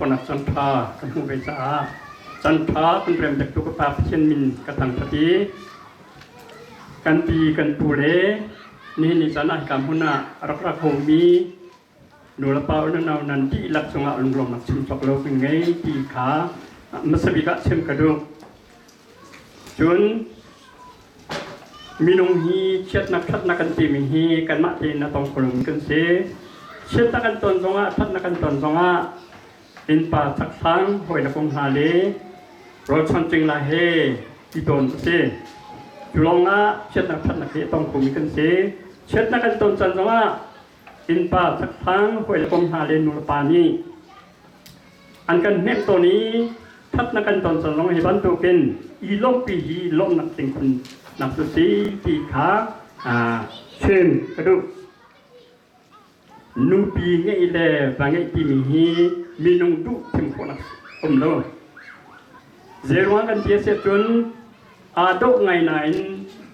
Konak canṭha kan hmuh ve caah canṭha kan rem dektu ka Pa Pathian min ka thangṭhat i kan pi kan pu le nihin ni caan ah hika hmun ah a rak ra khomi nulepa unau nan dihlak cungah lunglawmnak chim cawk lo kan ngei ti kha hmasa bik ah chim ka duh. Cun minung hi chiatnak ṭhatnak kan timi hi kanmah tein a tong kho lomi kan si. Chiatnak kan ton zongah ṭhatnak kan ton zongah innpa chakthlang hawi le kong hna le rawlchuan cingla he i tawn a si. Cu lawngah chiatnak ṭhatnak hi a tong khomi kan si. Chiatnak kan ton caan zongah innpa chakthlang hawi le kong hna le nulepa nih An kan hnemh tawn i thatnak kan ton cang zong hi bantukin i lawmhpi hi lawmhnak tling nak cu si ti kha chim ka duh. Nupi ngeih le va ngeih timi hi minung duh thim khawhnak um lo. Zeiruang kan ti a si ahcun aa dawh ngai nain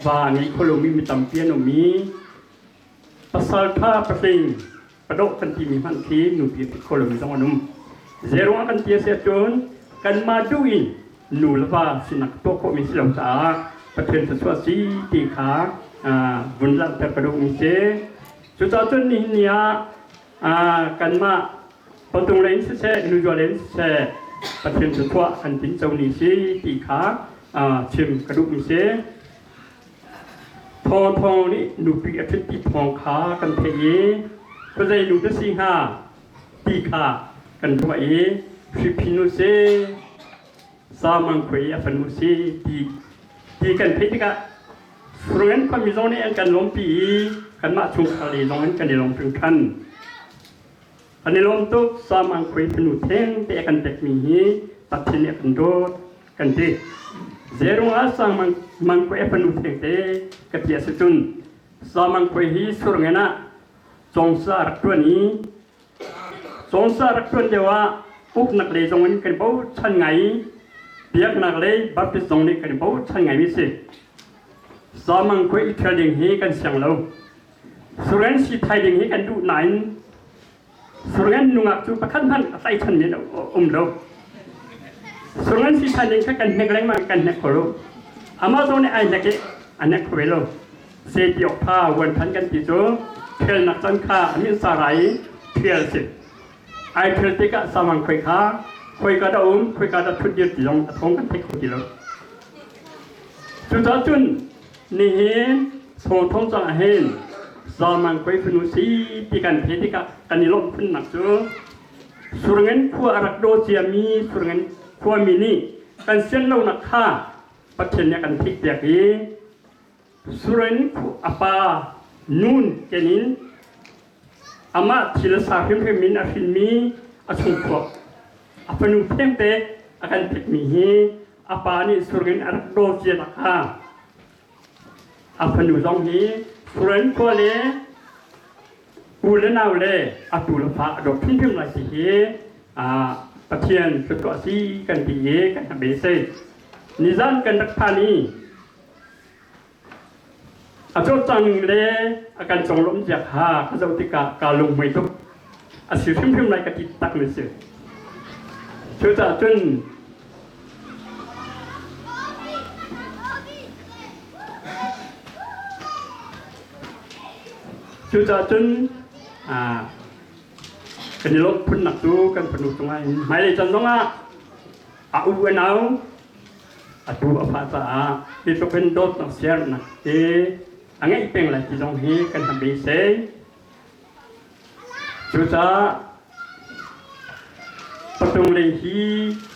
va ngei kho lomi mi tampi an um i pasal ṭha patling padawh kan timi hmanh khi nupi a kho lomi zong an um. Zeiruang kan ti a si ahcun kanmah duh in nu le va sinak tuah khawhmi si lo caah Pathian thluachuah si ti kha vun langhter ka duhmi si. Cucaah cun nihin ni ah kanmah patung lei in siseh nuzual in siseh Pathian thluachuah kan tinco ni si ti kha chim ka duhmi si. Thawngthawng nih nupi a ṭhit ti thawng kha kan theih i khuazei nu dah si hnga ti kha kan ruah i hriphi nu si, samang khuai a fanu si ti ti kan theih tikah Furungen khuami zong nih an kan lawmpi i kanmah chungkhar lei zong in kan i lawm hringhran. Kan i lawm tuk. Samang khuai fanu theng te a kan pekmi hi Pathian nih a kan dawt kan ti. Zeirung ah Samang khuai a fanu theng te ka ti a si cun Samang khuai hi surngen ah congsa a rak ṭuan i congsa a rak ṭuan lio ah uknak lei zong in kan bochan ngai i biaknak lei Baptist zong nih kan bochan ngaimi si. Samang khuai i ṭhial ding hi kan siang lo. Suren si thai ding hi kan duh nain Suren nungak cu pakhat hmanh a tlaihchan men a um lo. Suren si thai ding kha kan hnek lengmang kan hnek kho lo. Amah zong nih ai hnek i a hnek kho ve lo. Se ti awk tha vuan than kan ti cu ṭhialnak can kha a min sara i ṭhial si. Ai ṭhial tikah samang khoi kha khoika dah um khoika dah ṭhut dir ti zong a thawng kan thei kho ti lo. Cucaah cun Nihin thawngthawng cang ahhin Zaman koi fanu si ti kan theih tikah kan i lawmh phunnak cu Surngen khua a rak daw ciami Surngen khuami nih kan sian lonak kha Pathian nih a kan theihpiak i Suren a pa nun ken in amah thil sa hrimhrim in a hrinmi a chungchuak a fanu thengte a kan pekmi hi a pa nih surin a rak daw cia nak kha a fanu zong hi suren khua le u le nau le a tu le fa a dawt hrimhrim lai ti hi Pathian thluachuah si kan ti i kan hnam beisei nizan kan rak phan i A cawlcang le a kan conglawmh zia kha ka zoh tikah kaa lunghmui tuk. A si hrimhrim lai ka ti takmi si. Cucaah cun cucaah cun kan i lawmh phunnak cu kan fanu cungah hin hmailei caan zongah a u a nau atu a fah caah hi tluk in dawtnak siarnak hi a ngeih peng lai ti zong hi kan hnam beisei. Cucaah patung lei hi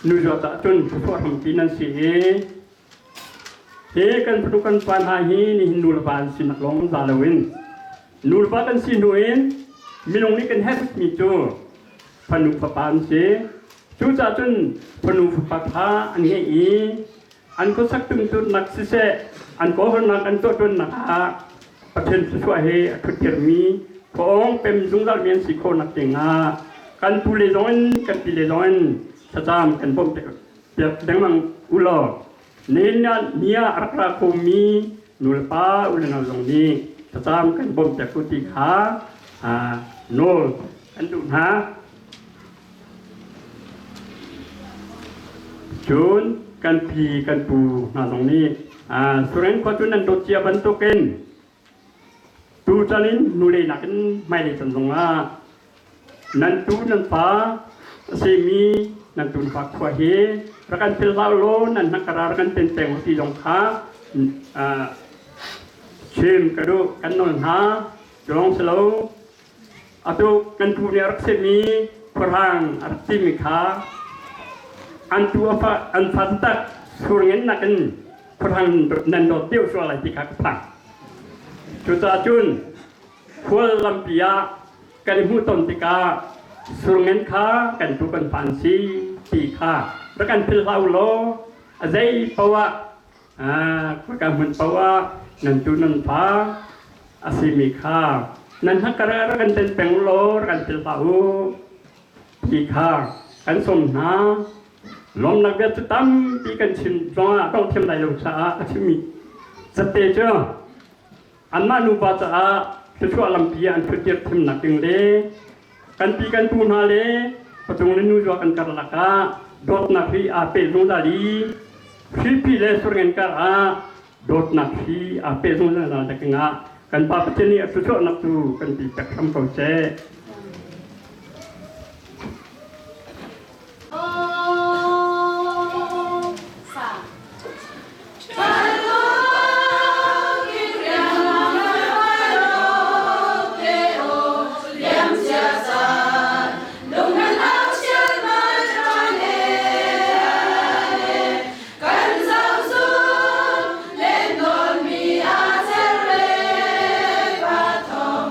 nu zuat ahcun thluachuah hrampi nan si i hi kan fanu kan pa hna hi nihin nu le pa an sinak lawng za loin nu le pa kan si hnu in minung nih kan herh mi cu fanu fapa an si. Cucaah cun fanu fapa kha an ngeih i an khuasak tumtutnak siseh an kawlhawnnak an tuahṭuannak ah Pathian thluachuah he a ṭhuttirmi khuaawng pem zungzalmi an si khawhnak dingah kan pu le zong in kan pi le zong in thlacam kan bawmh piak lengmang u law nihin ni ah a rak ra khomi nulepa u le nau zong nih thlacam kan bawmh piak u ti kha nawl kan duh hna. Cun kan pi kan pu hna zong nih Surin khua cu nan dawt cia bantukin tutan in hnulei nakin hmailei chan zongah nan tu nan fa a simi nan tu fa khua hi rak kan phil hlah law nan hnakara rak kan ten peng ti zong kha chim ka duh kan nawl hna. Cu si lo atu kan pu nih a rak simi khuahrang a rak timi kha an tu a fa an fa taktak surngen nakin khuahrang nan dawt deuh sual lai ti kha ka phang. Cucaah cun khual lampi ah kan i hmuh ton tikah surngen kha kan tu kan fa an si ti kha rak kan philh hlah u law a zei poah ah ka hmun poah nan tu nan fa a simi kha nan hnakar ah rak kan ten peng law rak kan philh hlah u ti kha kan sawm hna. Lawmnak bia cu tampi kan chim zongah tawng thiam lai lo caah a chimmi zate cu anmah nupa caah thluachuah lampi ah an ṭhutdir thimnak ding le kan pi kan pu hna le patung le nu zua kan karlak ah dawtnak hi aa peh zungzal i hripi le surngen kar ah dawtnak hi aa peh zungzal ding ah kan Pa Pathian nih a thluachuahnak cu kan ti pek hram ko seh. Kan zoh zun len nawn mi a cer le pa thong.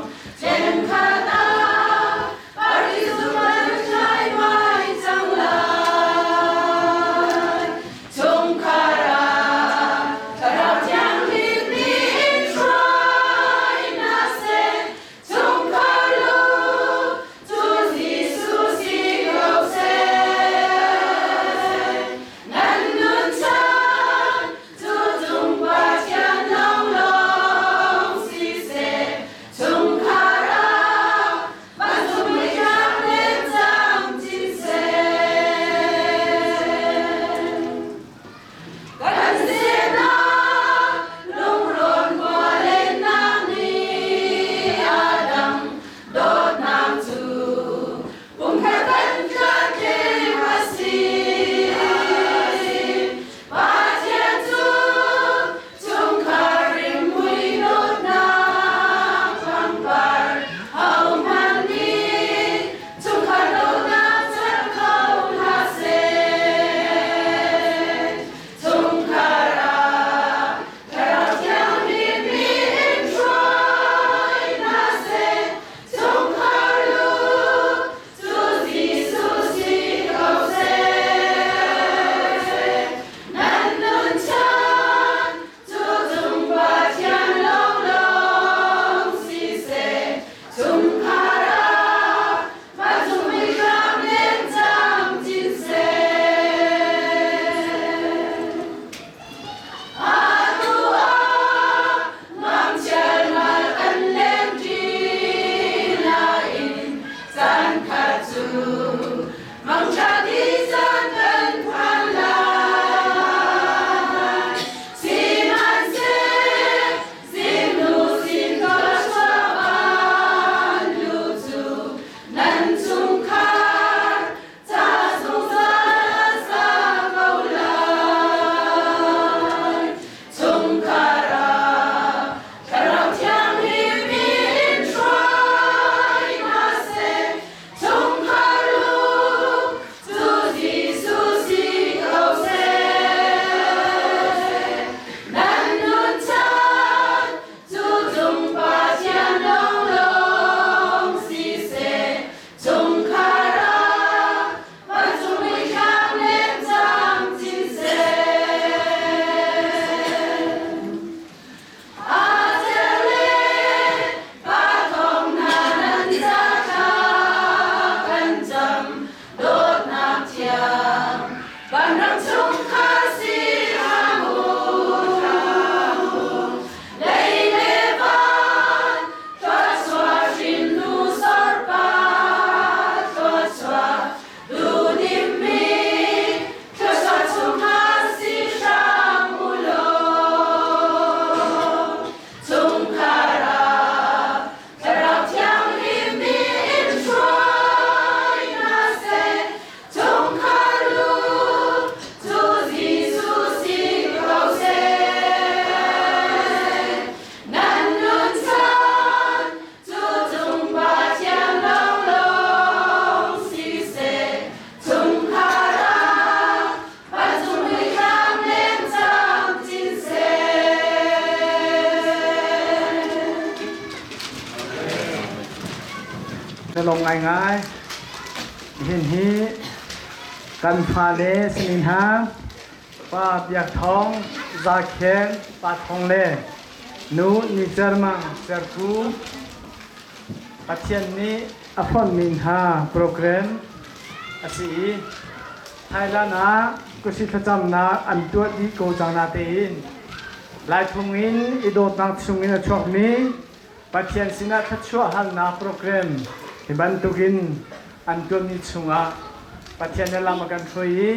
lawm ngaingai. Nihin hi kan fale sinin hna Pa Biak Thawng, Za Kheng, Pa Thawng le Nu Ni Cer Mang Cerku Pathian nih a fonhmi hna program a si i Thailand ah kusi thlacamnak an tuah dih ko cang natein Laiphung in i dawtnak chungin a chuakmi Pathian sinah thluachuah halnak program hi bantukin an tuahmi chungah Pathian nih lam a kan hruai i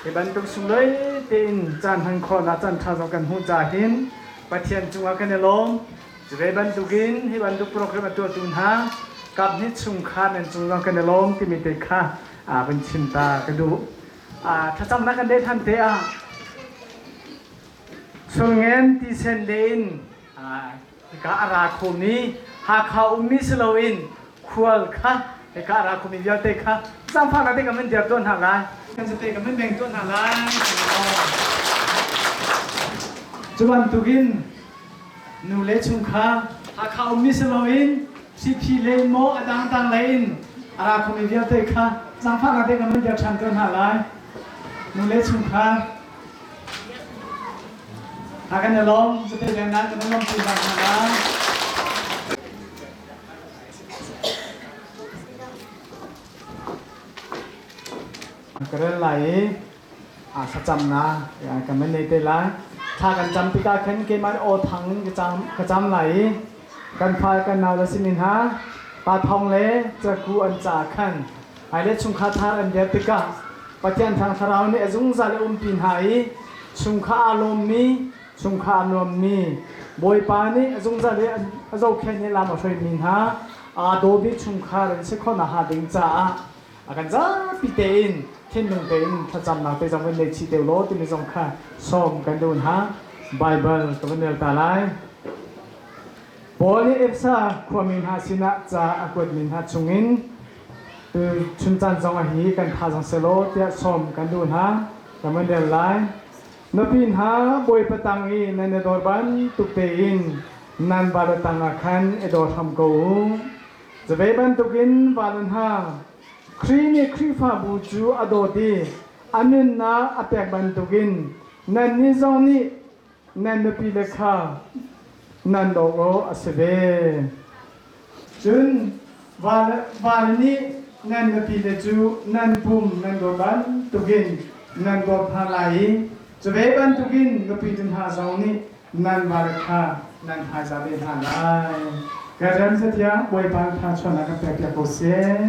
hi bantuk sunglawi tein caan hman khawhnak caan ṭha zong kan hmuh caah hin Pathian cungah kan i lawm. Cu ve bantukin hi bantuk program a tuahtu hna kaphnih chungkhar nan cung zong kan i lawm timi te kha vun chim ta ka duh. Thlacamnak kan deih ṭhan te ah Surngen tisen le in hika a ra khomi Hakha ummi si loin khual kha hika a ra khomi vialte kha zaangfahnak te kan van dir tuah hna lai. Kan zate kan van beng tuah hna lai. Cu bantukin nu le chungkhar Hakha ummi si loin CP le maw a dangdang lei in a ra khomi vialte kha zaangfahnak te kan van dir ṭhan tuah hna lai. Nu le chungkhar A kan i lawm, zate leng nan kan i lawm pi bak hna. Ka rel lai i a thlacam na ka men nei te lai. Thla kan cam tikah khan keimah aw thang in ka cam lai i kan fa kan nau le sinin ha pa thong le caku an ca khan hmailei chungkhar thar an dir tikah Pathian Thiang Thlarau nih a zungzal a umpi hna i chungkhar aa lawmmi, chungkhar aa nuammi, Bawipa nih a zungzal i a zohkhenh i lam a hruaimi hna aa dawmi chungkhar an si khawh nakhnga ding caah a kan zapi tein thinlung tein thlacamnak te zong van nei chih deuh law timi zong kha sawm kan duh hna. Baibal ka van rel ta lai. Paul nih Efesa khuami hna sinah ca a kuatmi hna chungin chuncan zong a hi kan tha zong selaw tiah sawm kan duh hna. Kan van rel lai. Nupi hna Bawipa tang i nan i dawr bantuk tein nan vale tangah khan i dawr hram ko u. Cu bantukin vale hna, Khrih nih Khrihfabu cu a dawt i a nunnak a pek bantukin nannih zong nih nan nupile kha nan dawt awk a si ve. Cun vale nih nan nupile cu nan pum nan dawt bantukin nan dawt hna lai i cu ve bantukin nupi tu hna zong nih nan vale kha nan hmaizah ve hna lai. Ka rem zathiang Bawipa tha chuahnak kan pek piak ko seh.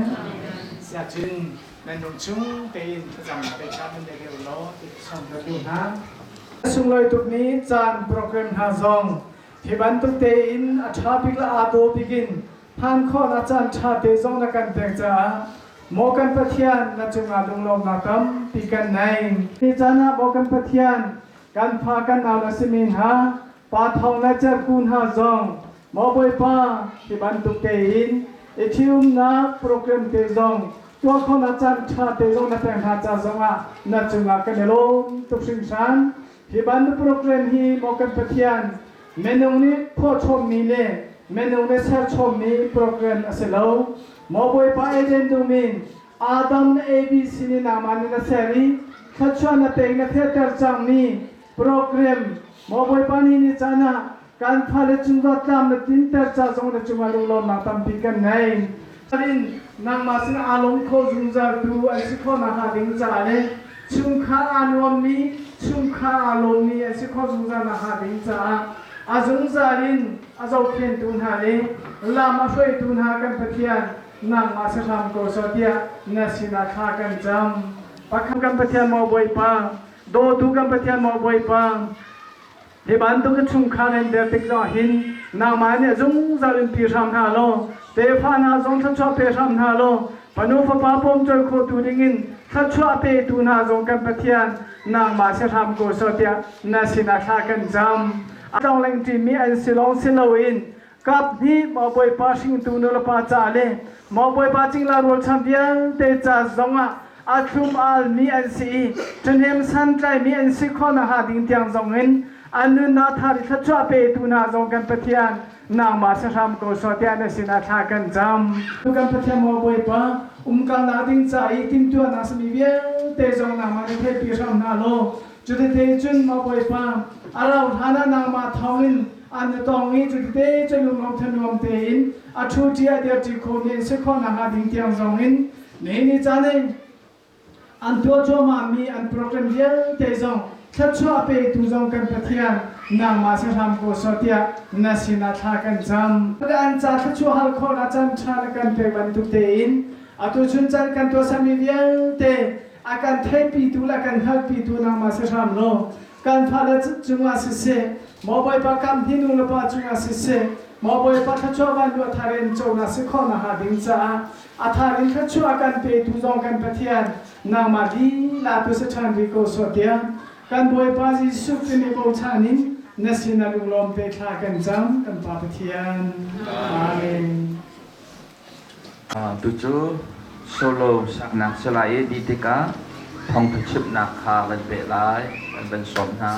Siacun nan nung chung tein thlacamnak te kha nan nei law ti sawm ka duh hna. Sunglawi tukmi caan program hna zong hi bantuk tein a ṭha bik le aa dawh bik in hman khawhnak caan ṭha te zong na kan pek caah maw kan Pathian na cungah lunglawmhnak tampi kan nei. Hi caan ah maw kan Pathian kan fa kan nau na simi hna pa thawng le cerku hna zong maw Bawipa hi bantuk tein i ṭhiumnak program te zong tuah khawhnak caan ṭha te zong na pek hna ca zongah na cungah kan i lawm tuk hringhran. Hi bantuk program hi maw kan Pathian minung nih phuahchommi le minung nih serchommi program a si lo. Maw Bawipa Eden dum in Adam le Evi sin in nangmah nih na ser i thluachuah na pek na fehter cangmi program maw Bawipa nih ni caan ah kan fale cung dawtlam na tinter ca zong na cungah lunglawmnak tampi kan ngei. In nangmah sin aa lawm kho zungzal tu an si khawh nakhnga ding caah le chungkhar aa nuammi chungkhar aa lawmmi an si khawh zungzal nakhnga ding caah a zungzal in a zohkhentu hna le lam a hruaitu hna kan Pathian nangmah si hram ko sawh tiah na sinah thla kan cam. Pakhat kan Pathian maw Bawipa, dawtu kan Pathian maw Bawipa, Hi bantuk na chungkhar nan der tik zong hin nangmah nih zungzal in pi hram hna law tefa hna zong thluachuah pe hram hna law fanu fapa pawmcawi khawhtu dingin thluachuah petu hna zong kan Pathian nangmah si hram ko sawh tiah na sinah thla kan cam. A tlongleng ṭimi an si lawng si loin kap hnih maw Bawipa hringtu nulepa ca le maw Bawipa cingla rualchan vialte ca zongah a thlum almi an si i ṭhahnem santlaimi an si khawh nakhnga ding tiang zongin an nunnak thar i thluachuah petu hna zong kan Pathian Nangmah si hram ko sawh tiah na sinah thla kan cam. Kan Pathian maw Bawipa, umkalnak ding ca i timhtuahnak simi vialte zong nangmah nih theihpi hram hna law, cutete cun maw Bawipa, a rau hlan ah nangmah thawngin an i tong i cutete cun lunglawm thanuam tein a ṭhuṭi a dirṭi khomi an si khawh nakhnga ding tiang zongin nihin ni caan i An tuah cuahmahmi an program vialte zong thluachuah petu zong kan Pathian nangmah si hram ko sawh tiah na sinah thla kan cam. An ca thluachuah hal khawhnak caan ṭha na kan pek bantuk tein atu chun caan kan tuahsermi vialte a kan theihpitu le a kan hngalhpitu nangmah si hram law kan fale cungah siseh, maw Bawipa kam hi nu le pa cungah siseh, maw Bawipa thluachuah van luah thar in conak si khawh nakhnga ding caah A thar in thluachuah kan petu zong kan Pathian nangmah lila tu si ṭhan rih ko sawh tiah kan Bawipa Jesuh Khrih nih bochan in na sinah lunglawm te thla kan cam kan Pa Pathian. Amen. Tu cu solo saknak si lai i dih tikah thawngṭha chimhnak kha kan peh lai, kan van sawm hna.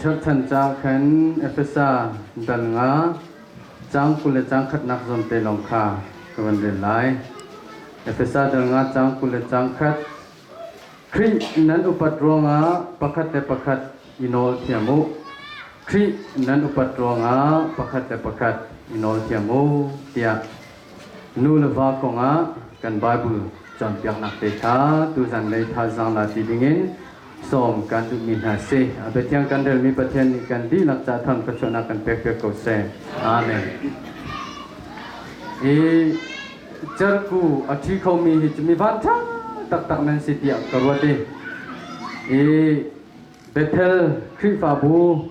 cherhchan ca khan Efesa dal nga caang 20 le caang khatnak zawn te lawng kha ka van rel lai. Efesa dal nga caang 20 le caang khat. Khrih nan upat ruangah pakhat le pakhat i nawl thiam u. Khrih nan upat ruangah pakhat le pakhat i nawl thiam u tiah nu le va kongah kan Bible cawnpiaknak te kha tuzan lei thazaang la ti dingin sawm kan duhmi hna si. A biathiang kan relmi Pathian nih kan dihlak ca tham thluachuahnak kan pek piak ko seh. Amen. I cerku a ṭhi khomi hi cu mi van ṭha taktak nan si tiah ka ruat i i Bethel Khrihfabu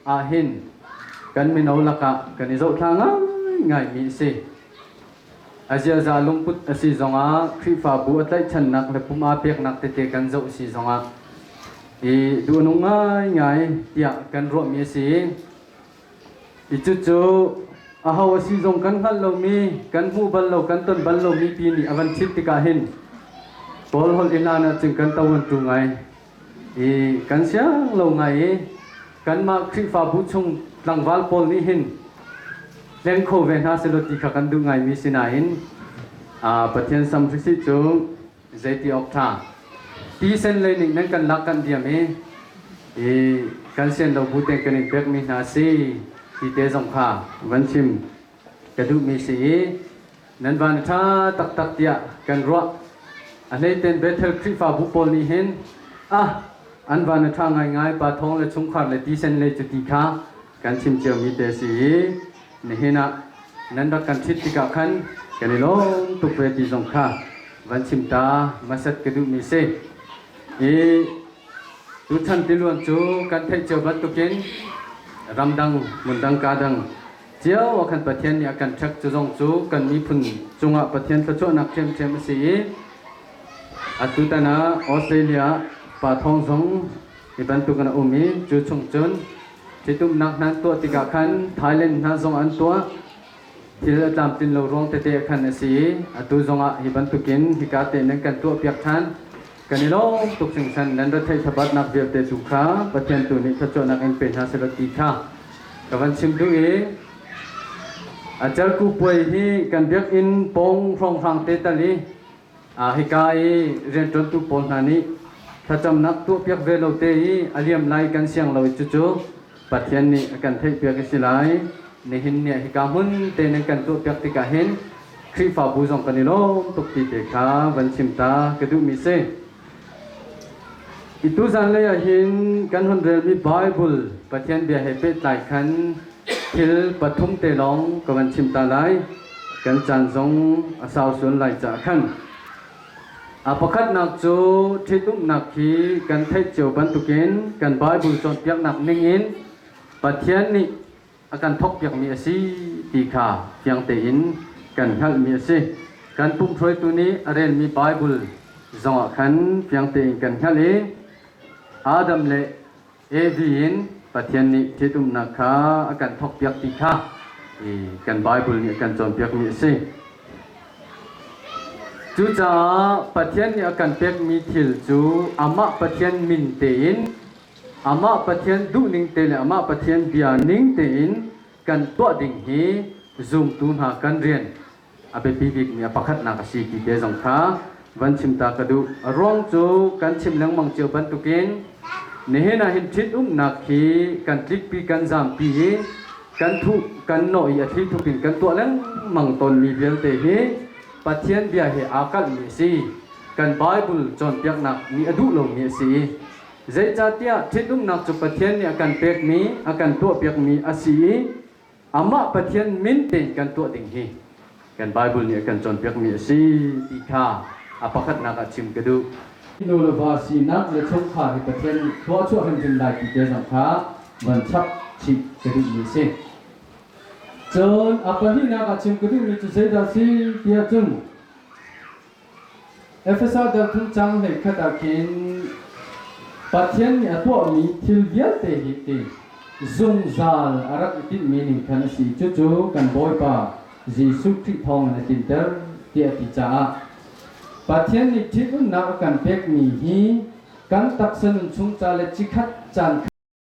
ah hin kan mino lakah kan i zohthla ngaingaimi a si. A ziaza lungput a si zongah Khrihfabu a tlaihchannak le pum aa peknak tete kan zoh si zongah i duhnung ngaingai tiah kan ruahmi a si. I cucu aho a si zong kan hngalh lomi, kan hmuh bal lo, kan ton bal lomi pi nih a van chimh tikah hin Kawl holh i hlan ahcun kan to tu ngai. I kan siang lo ngai i kanmah Khrihfabu chung tlangval pawl nih hin hleng kho ve hna selaw ti kha kan duh ngaimi si nain Pathian sam hrisi cu zeiti awk ṭha tisen lei nih nan kan lak kan diam i i kan sian lo bu ten kan in pekmi hna si ti te zong kha van chim ka duhmi si i nan van ṭha taktak tiah kan ruah. A hleiten Bethel Khrihfabu pawl nih hin ah an van a ṭha ngaingai, pa thawng le chungkhar le tisen le cuti kha kan chim ciomi te si i nihin ah nan rak kan ṭhit tikah khan kan i lawm tuk ve ti zong kha van chim ta hmasat ka duhmi si. I tuchan tiluan cu kan theih cio bantukin ramdang hmundang ka dang cio ah khan Pathian nih a kan ṭhek. Cu zong cu kan miphun cungah Pathian thluachuahnak ṭhiamṭhiam a si i atutan ah Australia pa thawng zong hi bantuk in a um i cu chung cun ṭhitumnak hna an tuah tikah khan Thailand hna zong an tuah thil a tlamtlin lo ruang tete khan a si i atu zongah hi bantukin hika te nan kan tuahpiak ṭhan kan i lawm tuk hringhran. Nan retheih thabatnak vialte tu kha Pathian tu nih thluachuahnak in pe hna selaw ti kha ka van chim duh i a cerku puai hi kan biakinn pawng hrawnghrang te tal i hika i rianṭuantu pawl hna nih thlacamnak tuahpiak ve lo te i a liam lai kan siang lo i cucu Pathian nih a kan theihpiak a si lai. Nihin ni ah hika hmun te nan kan tuahpiak tikah hin Khrihfabu zong kan i lawm tuk ti te kha van chim ta ka duhmi si. I tuzan lei ah hin kan hun relmi Bible Pathian bia he pehtlai khan thil pathum te lawng ka van chim ta lai. Kan caan zong a sau sual lai caah khan. A pakhatnak cu ṭhitumnak hi kan theih cio bantukin kan Bible cawnpiaknak ningin Pathian nih a kan thawkpiakmi a si ti kha fiang tein kan hngalhmi a si. Kan pumhruaitu nih a relmi Bible zongah khan fiang tein kan hngalh i Adam le Evi in Pathian nih ṭhitumnak kha a kan thawkpiak ti kha kan Bible nih a kan cawnpiakmi a si. Cucaah Pathian nih a kan pekmi thil cu amah Pathian min tein, amah Pathian duhning te le amah Pathian bia ning tein kan tuah ding hi zumtu hna kan rian a biapi bikmi a pakhatnak a si ti te zong kha van chim ta ka duh. A ruang cu kan chim lengmang cio bantukin nihin ah hin ṭhitumnak hi kan tlikpi kan zampi i kan thuh kan nawh i a thlithup in kan tuah lengmang tawnmi vialte hi Pathian bia he aa kalhmi a si. Kan Bible cawnpiaknak nih a duh lomi a si i zeicahtiah ṭhitumnak cu Pathian nih a kan pekmi, a kan tuahpiakmi a si i amah Pathian min tein kan tuah ding hi kan Bible nih a kan cawnpiakmi a si ti kha a pakhatnak ah chim ka duh. Nu le va sinak le chungkhar hi Pathian nih thluachuah hrimhrim lai ti te zong kha van chap chih ka duhmi a si. Cun a pahnihnak ah chim ka duhmi cu zeidah a si tiah cun Efesa dal thum cang 11 ah khin Pathian nih a tuahmi thil vialte hi ti zungzal a rak i tinhmi ning khan a si. Cucu kan Bawipa Jesuh Khrih thawngin a tlinter tiah a ti caah Pathian nih ṭhitumnak a kan pekmi hi kan taksa nun chung ca le cikhat caan.